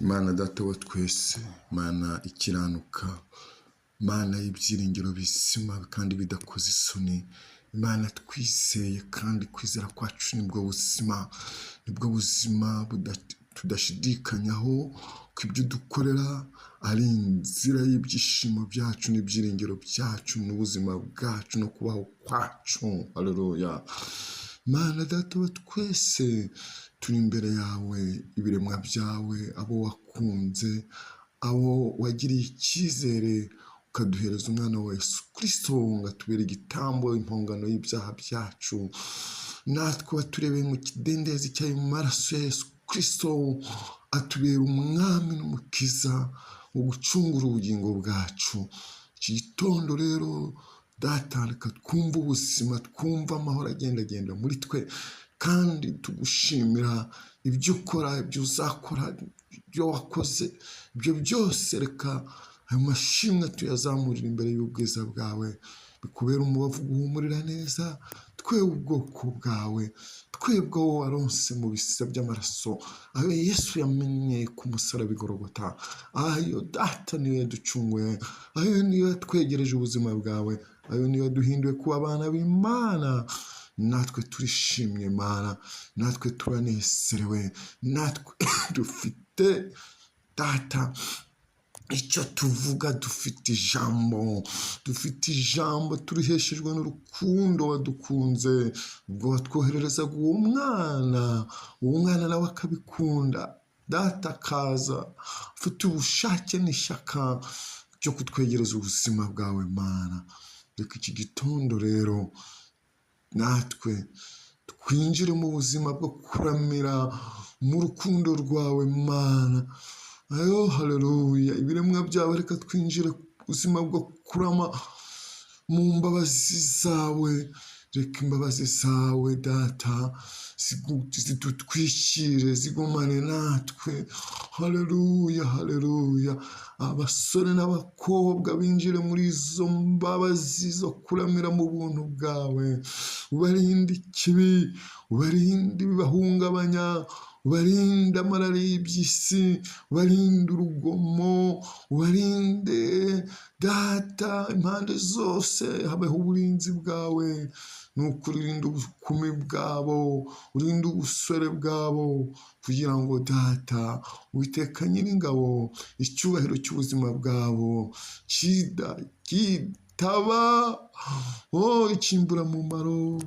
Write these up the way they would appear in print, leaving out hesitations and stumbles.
Imana Data wa twese, Imana ikiranuka, Imana y'ibyiringiro bizima kandi bidakoze isoni, Imana twizeye kandi kwizera kwacu nibwo buzima, nibwo buzima tudashidikanyaho ko ibyo udukorera ari inzira y'ibyishimo byacu n'ibyiringiro byacu n'ubuzima bwacu no kubaho kwacu. Haleluya. Mana Data wa twese, turi imbere yawe, ibiremwa byawe, abo wakunze, abo wagiriye icyizere ukaduhereza umwana wa Yesu Kristo ngo atubere igitambo, impongano y'ibyaha byacu. Natwe waturebeye mu kidendezi cy'ayo maraso ya Yesu Kristo, atubera umwami n'umukiza wo gucungura ubugingo bwacu. Iki gitondo rero Data, reka twumve ubuzima, twumve amahoro agendagenda muri twe, kandi tugushimira ibyo ukora, ibyo uzakora, ibyo wakoze, ibyo byose. Reka ayo mashimwe tuyazamurire imbere y'ubwiza bwawe, bikubera umubavu guhumurira neza twe ubwoko bwawe, twebwe wowe waronse mu bise by'amaraso ayo Yesu yamenye ku musaraba i Golgota. Ayo Data niyo yaducunguye, ayo niyo yatwegereje ubuzima bwawe, ayo niyo yaduhinduye kuba abana b'Imana. Natwe turishimye Mana, natwe turanezerewe, natwe dufite Data icyo tuvuga, dufite ijambo, dufite ijambo turiheshejwe n'urukundo wadukunze ubwo watwohererezaga uwo mwana, uwo mwana nawe akabikunda, Data akaza afite ubushake n'ishyaka ryo kutwegereza ubuzima bwawe. Mana, reka iki gitondo rero natwe twinjire mu buzima bwo kuramira mu rukundo rwawe, Mana. Ayo haleluya, ibiremwa byawe, reka twinjire mu buzima bwo kurama mu mbabazi zawe. Reka imbabazi zawe Data zidutwikire, zigumane natwe. Haleluya, haleluya. Abasore n'abakobwa binjire muri izo mbabazi zo kuramira mu buntu bwawe. Ubarinde ikibi, ubarinde ibibahungabanya, ubarinde amarari y'iby'isi, ubarinde urugomo, ubarinde Data impande zose, habeho uburinzi bwawe. Ni ukuri urinde ubukumi bwabo, urinde ubusore bwabo, kugira ngo Data Uwiteka Nyiringabo icyubahiro cy'ubuzima bwabo kitaba ikimburamumaro.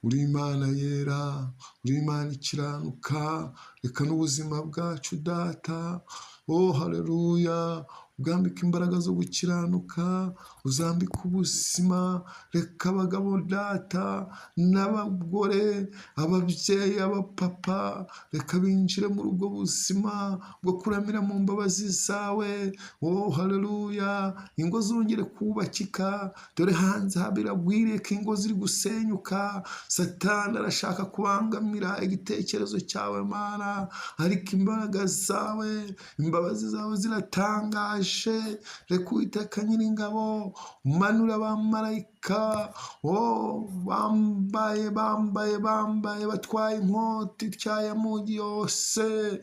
Uri Imana yera, uri Imana ikiranuka. Reka n'ubuzima bwacu Data, oh haleluya, ubwambike imbaraga zo gukiranuka, uzambike ubuzima. Reka abagabo Data n'abagore, ababyeyi, abapapa, reka binjire muri ubwo buzima bwo kuramira mu mbabazi zawe. Oh haleluya, ingo zongere kubakika. Dore hanze biragwiriye ko ingo ziri gusenyuka. Satani arashaka kubangamira igitekerezo cyawe Mana, ariko imbaraga zawe, imbabazi zawe ziratangaje. Reka Uwiteka Nyiringabo umanure abamarayika, oh, bambaye bambaye bambaye, batwaye inkota ityaye amugi yose,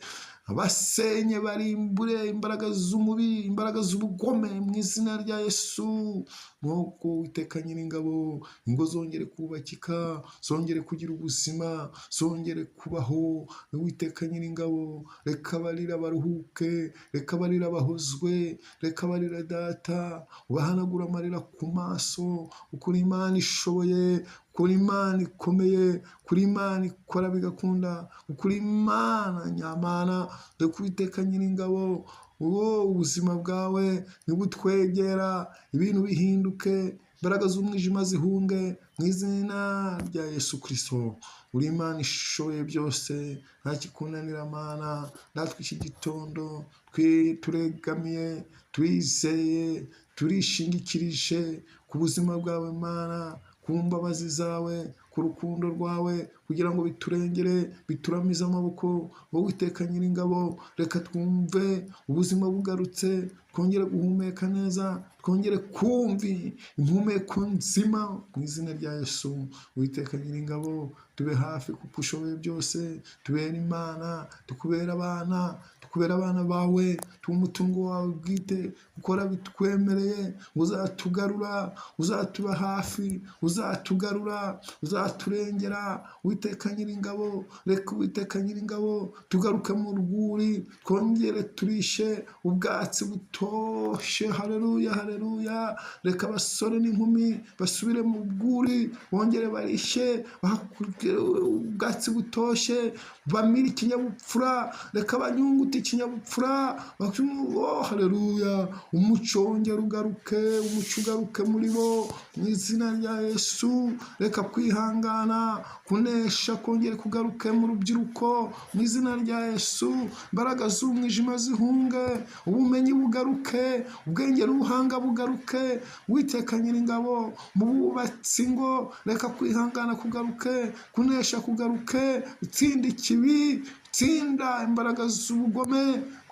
abasenye, barimbure imbaraga z'umubi, imbaraga z'ubugome mu izina rya Yesu. Nk'uko Uwiteka Nyiringabo ingo zongere kubakika, zongere kugira ubuzima, zongere kubaho. Uwiteka Nyiringabo, reka abarira baruhuke, reka abarira bahozwe, reka abarira Data ubahanagura amarira ku maso. Ukuri Imana ishoboye, kuri Imana ikomeye, kuri Imana ikora bigakunda, kuri Imana nyamana. Reka Uwiteka Nyiringabo uwo ubuzima bwawe nibutwegera, ibintu bihinduke, imbaraga z'umwijima zihunge mu izina rya Yesu Kristo. Uri Imana ishoboye byose, nta kikunanira Mana. Natwe iki gitondo turegamiye, turizeye, turishingikirije ku buzima bwawe Mana, ku mbabazi zawe, ku rukundo rwawe, kugira ngo biturengere, bituramize amaboko. Wowe Uwiteka Nyiringabo, reka twumve ubuzima bugarutse, twongere guhumeka neza, twongere kumva impumeko nzima mu izina rya Yesu. Uwiteka Nyiringabo, tube hafi kuko ushoboye byose, tubere Imana, tukubere abana, Tukubera abana bawe, tuba umutungo wawe bwite, kuko warabitwemereye ngo uzatugarura, uzatuba hafi, uzatugarura, uzaturengera. Uwiteka Nyiringabo, reka Uwiteka Nyiringabo tugaruke mu rwuri, twongere turishe ubwatsi butoshe. Haleluya, haleluya. Reka abasore n'inkumi basubire mu rwuri, bongere barishe ubwatsi butoshye, bamire ikinyabupfura. Reka banyungute ikinyabupfura. Oh, haleluya. Umuco wongere ugaruke, umuco ugaruke muri bo mu izina rya Yesu. Reka kwihangana, kunesha kongere kugaruke mu rubyiruko mu izina rya Yesu. Imbaraga z'umwijima zihunge, ubumenyi bugaruke, ubwenge n'ubuhanga bugaruke. Uwiteka Nyiringabo, mu bubatsi ngo reka kwihangana kugaruke, kunesha kugaruke, utsinda ikibi, utsinda imbaraga z'ubugome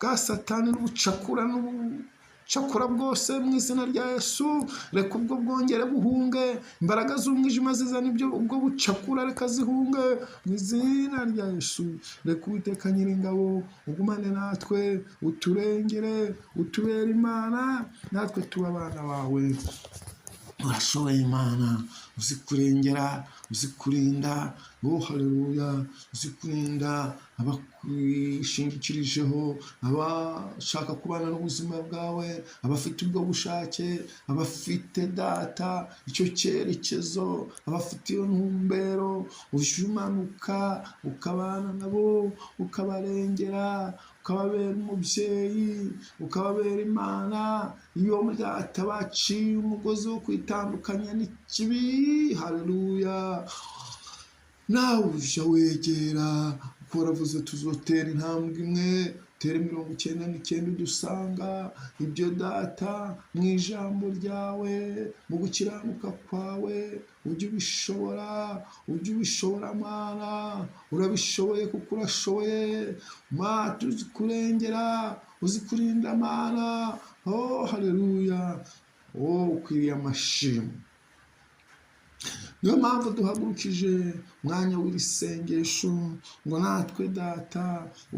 bwa Satani n'ubucakura n'ubucakura bwose mu izina rya Yesu. Reka ubwo bwongere buhunge, imbaraga z'umwijima zizana ibyo ubwo bucakura, reka zihunge mu izina rya Yesu. Reka Uwiteka Nyiringabo ugumane natwe, uturengere, utubere Imana, natwe tuba abana bawe. Urashoboye Imana, uzi kurengera, uzi kurinda. Oh, haleluya. Uzi kurinda abakwishingikirijeho, abashaka kubana n'ubuzima bwawe, abafite ubwo bushake, abafite Data icyo cyerekezo, abafite iyo ntumbero. Ujye umanuka ukabana nabo, ukabarengera, ukababera umubyeyi, ukababera Imana. Iyo Data baciye umugozi wo kwitandukanya n'ikibi, haleluya, nawe ujya wegera, kuko waravuze tuzotera intambwe imwe, utere 99 udusanga. Ibyo Data, mu ijambo ryawe, mu gukiranuka kwawe, ujye ubishobora, ujye ubishobora Mana, urabishoboye kuko urashoboye. Mana, uzi kurengera, uzi kurinda Mana. Oh, haleluya. Oh, ukwiriye amashimwe. Niyo mpamvu duhagurukije umwanya w'iri sengesho ngo natwe Data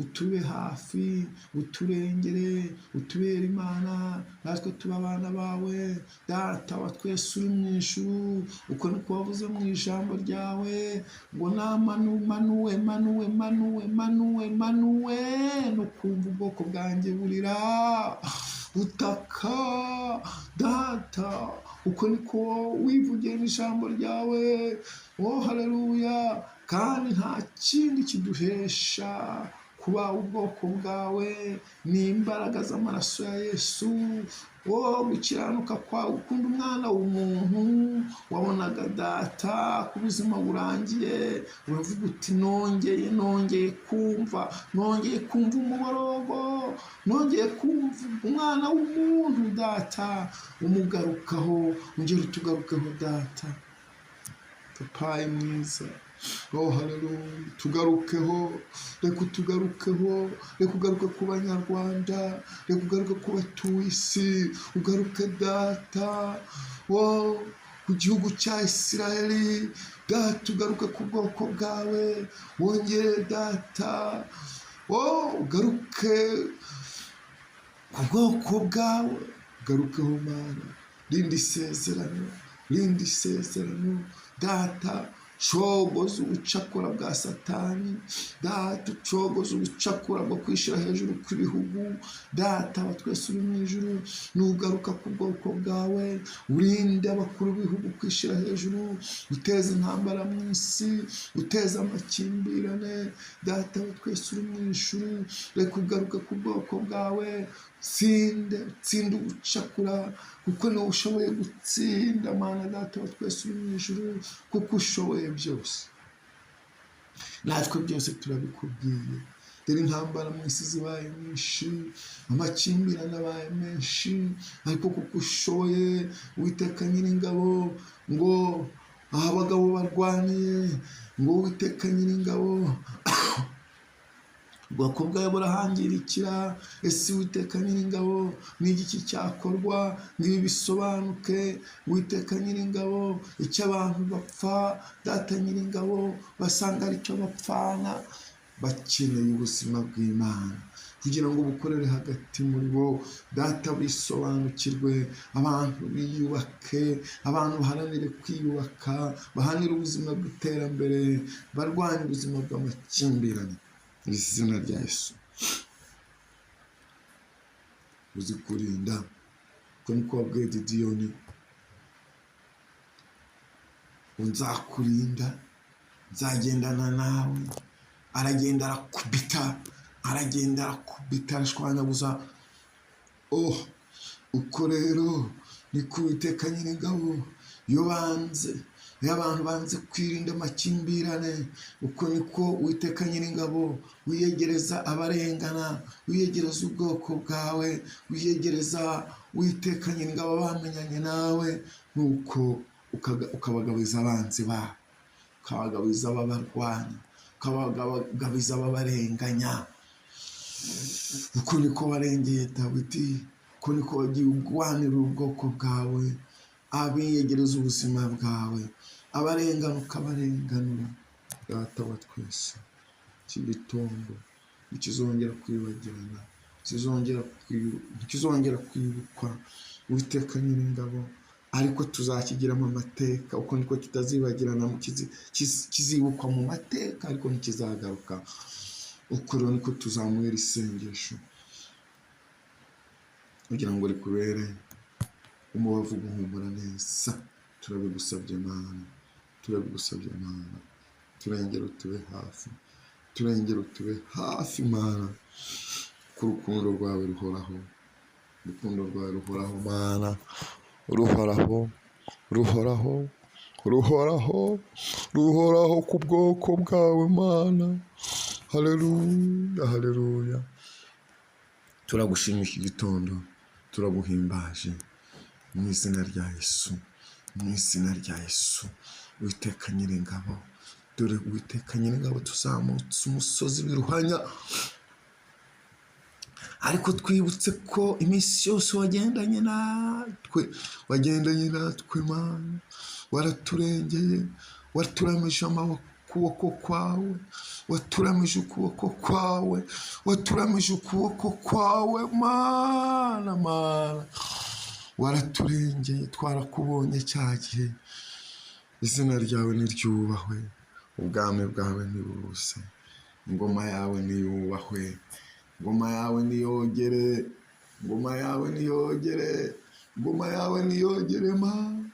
utube hafi, uturengere, utubere Imana, natwe tuba abana bawe. Data wa twese uri mu ijuru, uko niko wavuze mu ijambo ryawe ngo namanu manuwe manuwe manuwe manuwe manuwe no kumva ubwoko bwanjye burira butaka. Data, uko niko wivugiye mu ijambo ryawe. Oh, haleluya. Kandi nta kindi kiduhesha kuba ubwoko bwawe, ni imbaraga z'amaraso ya Yesu. Wo gukiranuka kwawe, ukunda umwana w'umuntu. Wabonaga Data ku buzima burangiye, uravuga uti nongeye kumva, nongeye kumva umuborogo, nongeye kumva umwana w'umuntu. Data, umugarukaho, ongera utugarukeho Data, papayi mwiza. Oh, haleluya. Tugarukeho, reka utugarukeho, reka ugaruke ku Banyarwanda, reka ugaruke ku batuye isi, ugaruke Data, wo ku gihugu cya Isiraheli. Data, ugaruke ku bwoko bwawe, wongere Data, wo ugaruke ku bwoko bwawe, ugarukeho Mana. Rinda isezerano, rinda isezerano Data. Cogoza ubucakura bwa Satani Data, ucogoza ubucakura bwo kwishyira hejuru kw'ibihugu. Data wa twese uri mu ijuru, nugaruka ku bwoko bwawe, urinde abakuru b'ibihugu kwishyira hejuru, uteza intambara mu isi, uteza amakimbirane. Data wa twese uri mu ijuru, reka ugaruke ku bwoko bwawe, utsinde, utsinde ubucakura, kuko niwe ushoboye gutsinda. Mana Data wa twese uri mu ijuru, kuko ushoboye byose, natwe byose turabikubwiye. Dore intambara mu isi zibaye nyinshi, amakimbirane abaye menshi, ariko kuko ushoboye, Uwiteka Nyiringabo, ngo aho abagabo barwaniye, ngo Uwiteka Nyiringabo, ubwoko bwawe burahangirikira. Ese Uwiteka Nyiringabo, ni igiki cyakorwa ngo ibi bisobanuke? Uwiteka Nyiringabo, icyo abantu bapfa, Data Nyiringabo, basanga aricyo bapfana. Bakeneye ubuzima bw'Imana. Kugira ngo bukorere hagati muri bo. Data, bisobanukirwe, abantu biyubake, abantu baharanire kwiyubaka, baharanire ubuzima bw'iterambere, barwanye ubuzima bw'amakimbirane. Mu izina rya Yesu, uzi kurinda, kuko niko wabwiye Gidiyoni ngo: "Nzakurinda, nzagendana nawe." Aragenda arakubita, aragenda arakubita, arashwanyaguza. Oh, uko rero niko Uwiteka Nyiringabo, iyo banze, iyo abantu banze kwirinda amakimbirane, uko niko Uwiteka Nyiringabo wiyegereza abarengana, wiyegereza ubwoko bwawe, wiyegereza, Uwiteka Nyiringabo, bamenyanye nawe, nuko ukabagabiza abanzi babo, ukabagabiza ababarwanya, ukabagabiza ababarenganya. Uko niko warengeye Dawidi, uko niko wagiye urwanira ubwoko bwawe, abiyegereza ubuzima bwawe, abarengana ukabarenganura. Data wa twese, iki gitondo ntikizongera kwibagirana, ntikizongera kwibukwa, Uwiteka Nyiringabo, ariko tuzakigiramo amateka. Uko niko kitazibagirana, kizibukwa mu mateka, ariko ntikizagaruka. Uko rero niko tuzamuhera isengesho kugira ngo rikubere umubavu guhumura neza. Turabigusabye Mana, turabigusabye Mana, turengere utube hafi, turengere utube hafi Mana, ko urukundo rwawe ruhoraho, urukundo rwawe ruhoraho Mana, ruhoraho, ruhoraho, ruhoraho, ruhoraho ku bwoko bwawe Mana. Haleluya, haleluya. Turagushima iki gitondo, turaguhimbaje mu izina rya Yesu, mu izina rya Yesu. Uwiteka Nyiringabo, dore Uwiteka Nyiringabo, tuzamutse umusozi w'iruhanya, ariko twibutse ko iminsi yose wagendanye natwe, wagendanye natwe Mana, waraturengeye, waturamije amaboko, ukuboko kwawe, waturamije ukuboko kwawe, waturamije ukuboko kwawe Mana. Mana, waraturengeye, twarakubonye cya gihe. Izina ryawe niryubahwe, ubwami bwawe nibuze, ingoma yawe niyubahwe, ingoma yawe niyogere, ingoma yawe niyogere, ingoma yawe niyogere Mana.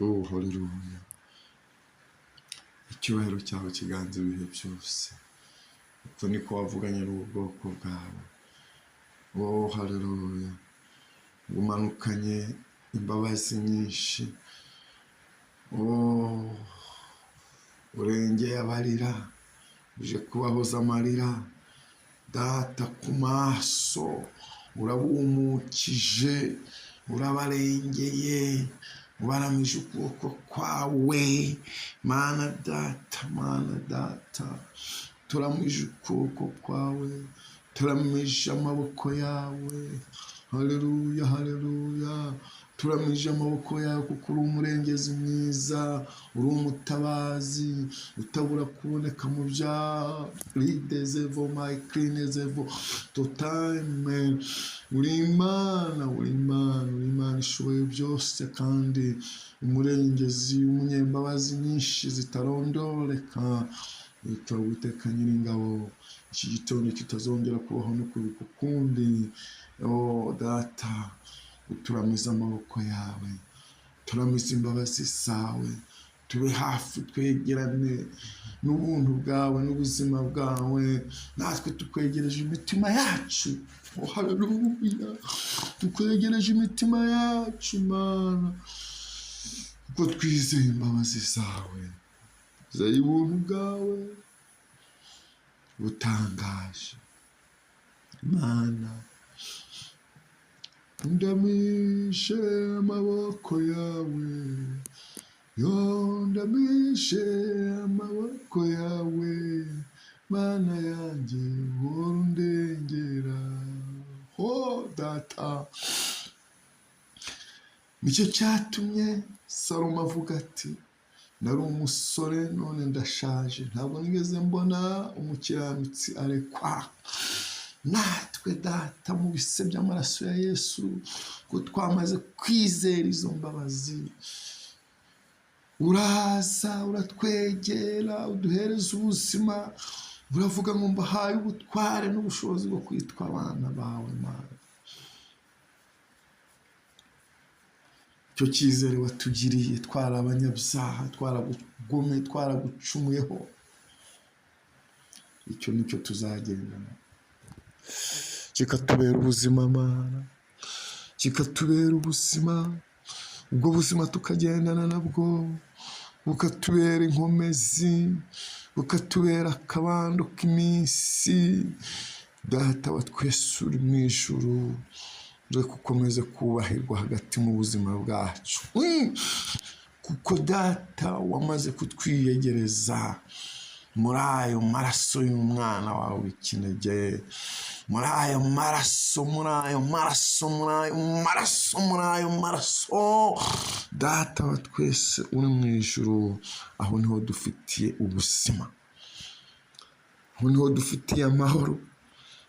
Oh, haleluya! Icyubahiro cyawe kiganza ibihe byose. Uko niko wavuganye n'ubwoko bwawe. Oh, haleluya! Umanukanye imbabazi nyinshi. Oh, urengeye abarira, uje kubahoza amarira, Data, ku maso, urabumukije, urabarengeye, ubaramije ukuboko kwawe. Mana Data, Mana Data, turamije ukuboko kwawe, turamije amaboko yawe. Haleluya, haleluya! Turamije amaboko yawe kuko uri umurengezi mwiza, uri umutabazi utabura kuboneka mu bya ridezevo mayikinezevo totime. Uri Imana, uri Imana, uri Imana ishoboye byose kandi umurengezi, umunyembabazi nyinshi zitarondoreka. Witwa Uwiteka Nyiringabo, iki gitondo kitazongera kubaho no kwibuka ukundi. Oh Data, uturamize amaboko yawe, turamize imbabazi zawe, tube hafi, twegerane n'ubuntu bwawe n'ubuzima bwawe. Natwe tukwegereje imitima yacu. Oh, haleluya! Tukwegereje imitima yacu Mana, kuko twizeye imbabazi zawe, twizeye ubuntu bwawe butangaje Mana. Ndamishe amaboko yawe, yo ndamishe amaboko yawe, Mana yanjye, uhora undengera. Ho Data, nicyo cyatumye Salomo avuga ati: "Nari umusore none ndashaje, ntabwo nigeze mbona umukiranutsi arekwa." Natwe Data, mu bise by'amaraso ya Yesu, ko twamaze kwizera izo mbabazi, uraza uratwegera, uduhereza ubuzima, uravuga ngo mbahaye ubutware n'ubushobozi bwo kwitwa abana bawe. Mana, icyo cyizere watugiriye, twari abanyabyaha, twaragugomeye, twaragucumuyeho, icyo nicyo tuzagendana, kikatubera ubuzima. Mana, kikatubera ubuzima, ubwo buzima tukagendana nabwo, bukatubera inkomezi, bukatubera akabando k'iminsi. Data wa twese uri mu ijuru, reka ukomeze kubahirwa hagati mu buzima bwacu, kuko Data wamaze kutwiyegereza muri ayo maraso y'umwana wawe w'ikinege, muri ayo maraso, muri ayo maraso, muri ayo maraso, muri ayo maraso. Data wa twese uri mu ijuru, aho niho dufitiye ubuzima, aho niho dufitiye amahoro,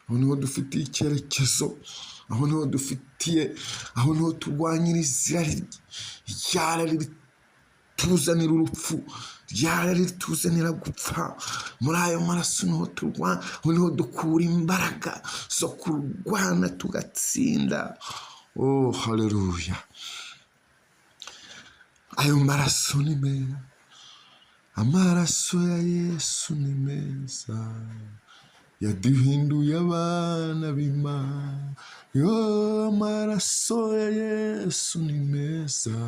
aho niho dufitiye icyerekezo, aho niho dufitiye, aho niho turwanyiriza irari ryarari rituzanira urupfu, ryarari rituzanira gupfa. Muri ayo maraso niho turwana, aho niho dukura imbaraga zo kurwana tugatsinda. Oh, haleluya! Ayo maraso ni meza, amaraso ya Yesu ni meza, yaduhinduye abana b'Imana. Yo, amaraso ya Yesu ni meza,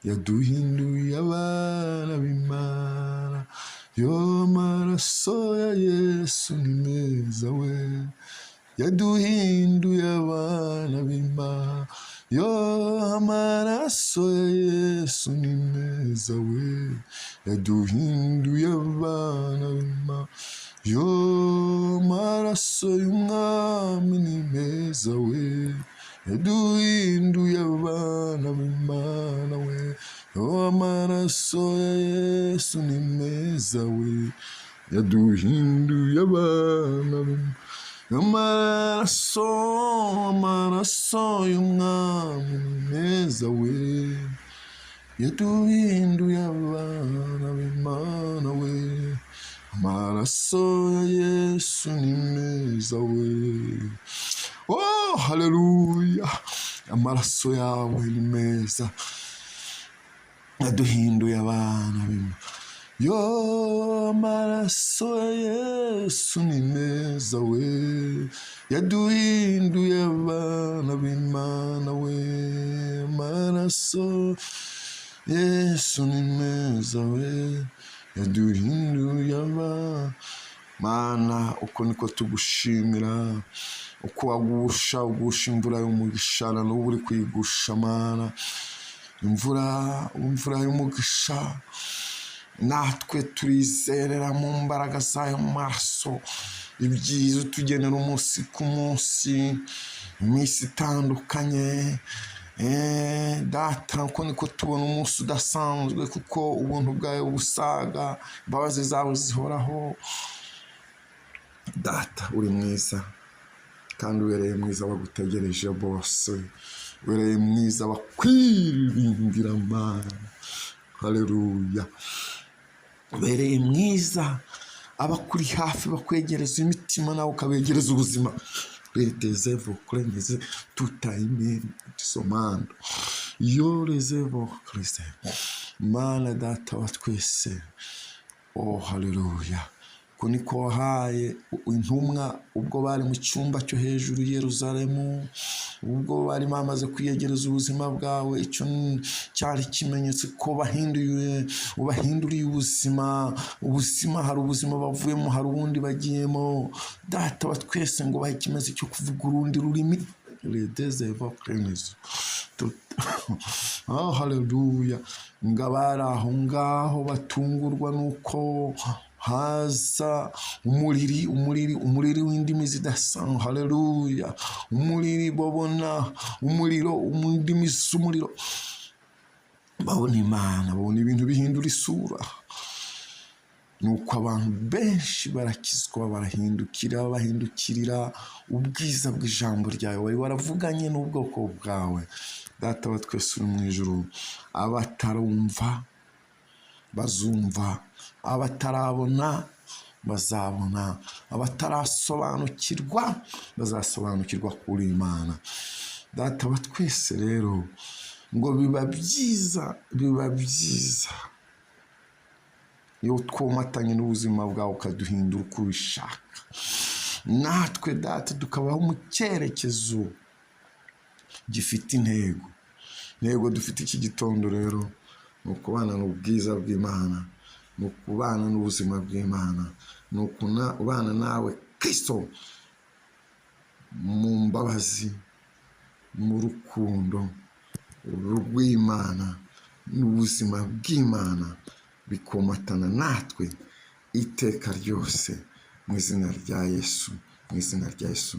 yaduhinduye abana b'Imana. Yo, amaraso ya Yesu ni meza we, yaduhinduye abana b'Imana. Yo, amaraso ya Yesu ni meza we, yaduhinduye abana b'Imana. Yo, amaraso y'Umwami ni meza we, yaduhinduye abana b'Imana we. Yo, amaraso ya Yesu ni meza we, yaduhinduye abana b'Imana. Amaraso, amaraso y'Umwami ni meza we, yaduhinduye abana b'Imana we. Amaraso ya Yesu ni meza we. Oh, haleluya! Amaraso yawe ni meza, yaduhinduye abana b'Imana. Yo, amaraso ya Yesu ni meza we, yaduhinduye abana b'Imana we. Amaraso Yesu ni meza we, yaduhinduye abana. Mana, uko niko tugushimira, uko wagusha ugusha imvura y'umugisha, na n'ubu uri kuyigusha. Mana, imvura, imvura y'umugisha, natwe turizerera mu mbaraga z'ayo maraso, ibyiza utugenera umunsi ku munsi, iminsi itandukanye. Data, uko niko tubona umunsi udasanzwe, kuko ubuntu bwawe busaga, imbabazi zawe zihoraho. Data, uri mwiza kandi ubereye mwiza bagutegereje bose, ubereye mwiza bakwiringira. Mana, haleluya! Ubereye mwiza abakuri hafi, bakwegereza imitima, nawe ukabegereza ubuzima. Redezevo kurengeze tutayime somando yo rezevo kriste. Mana Data wa twese, oh haleluya! Ko niko wahaye intumwa ubwo bari mu cyumba cyo hejuru i Yeruzalemu, ubwo bari bamaze kwiyegereza ubuzima bwawe, icyo cyari ikimenyetso ko bahinduye, ubahinduriye ubuzima. Ubuzima, hari ubuzima bavuyemo, hari ubundi bagiyemo. Data wa twese, ngo bahe ikimenyetso cyo kuvuga urundi rurimi. Oh haleluya! Ngo abari aho ngaho batungurwa nuko haza umuriri, umuriri, umuriri w'indimi zidasanzwe. Haleluya! Umuriri, babona umuriro, indimi z'umuriro, babona Imana, babona ibintu bihindura isura. Nuko abantu benshi barakizwa, barahindukira, bahindukirira ubwiza bw'ijambo ryawe wari waravuganye n'ubwoko bwawe. Data wa twese uri mu ijuru, abatarumva bazumva, abatarabona bazabona, abatarasobanukirwa bazasobanukirwa kuri Imana. Data wa twese rero, ngo biba byiza, biba byiza iyo twomatanye n'ubuzima bwawe, ukaduhindura uko ubishaka, natwe Data tukabaho mu cyerekezo gifite intego. Intego dufite iki gitondo rero ni ukubana n'ubwiza bw'Imana, ni ukubana n'ubuzima bw'Imana, ni ukubana nawe Kirisito mu mbabazi, mu rukundo rw'Imana n'ubuzima bw'Imana bikomatana natwe iteka ryose, mu izina rya Yesu, mu izina rya Yesu.